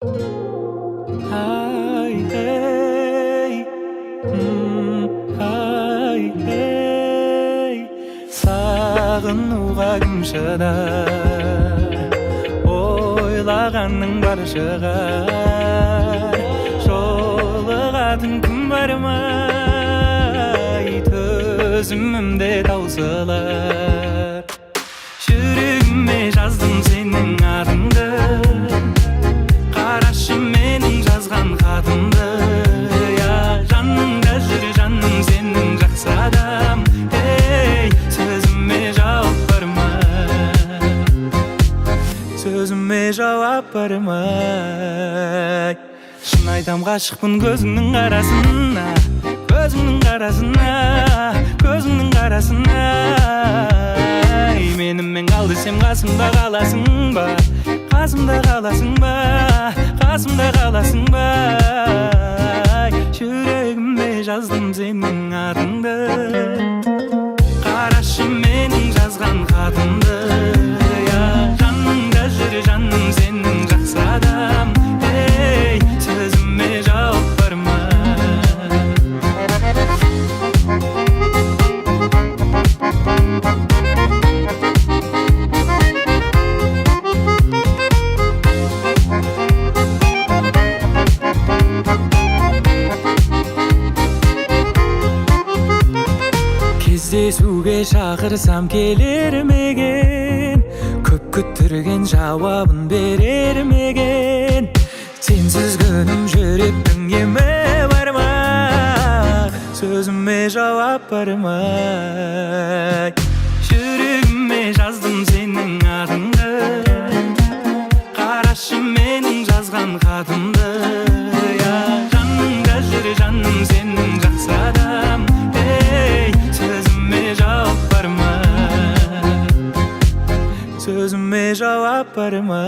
Ай, ей, ай, ей, сағынуға кім шыдар? Ойлағаның бар шығар, жолығатын күн бар ма? Ай, төзімім де таусылар. Жүрегіме жаздым сенің атыңды, қарашы менің жазған хатымды. Я, жаныңда жүр жаным сенің жақсы адам. Ей, сөзіме жауап бар ма? Сөзіме жауап бар ма? Шын айтам, ғашықпын көзіңнің қарасына, көзіңнің қарасына, көзіңнің қарасына. Ай, менімен қал десем, қасымда қаласың ба? Қасымда қаласың ба? Қасымда қаласың ба? Ай, жүрегіме жаздым сенің атыңды, қарашы менің жазған хатымды. Я, жаныңда жүр жаным сенің жақсы адам. Ей, сөзіме жауап бар ма? Кездесуге шақырсам, келер ме екен? Көп күттірген жауабын берер ме екен? Сенсіз күнім, жүректің емі бар ма? Сөзіме жауап бар ма? Жүрегіме жаздым сенің атыңды, қарашы менің жазған хатымды. Я, жаныңда жүр жаным сенің жақсы адам. Ей, сөзіме жауап бар ма? Сөзіме жауап бар ма?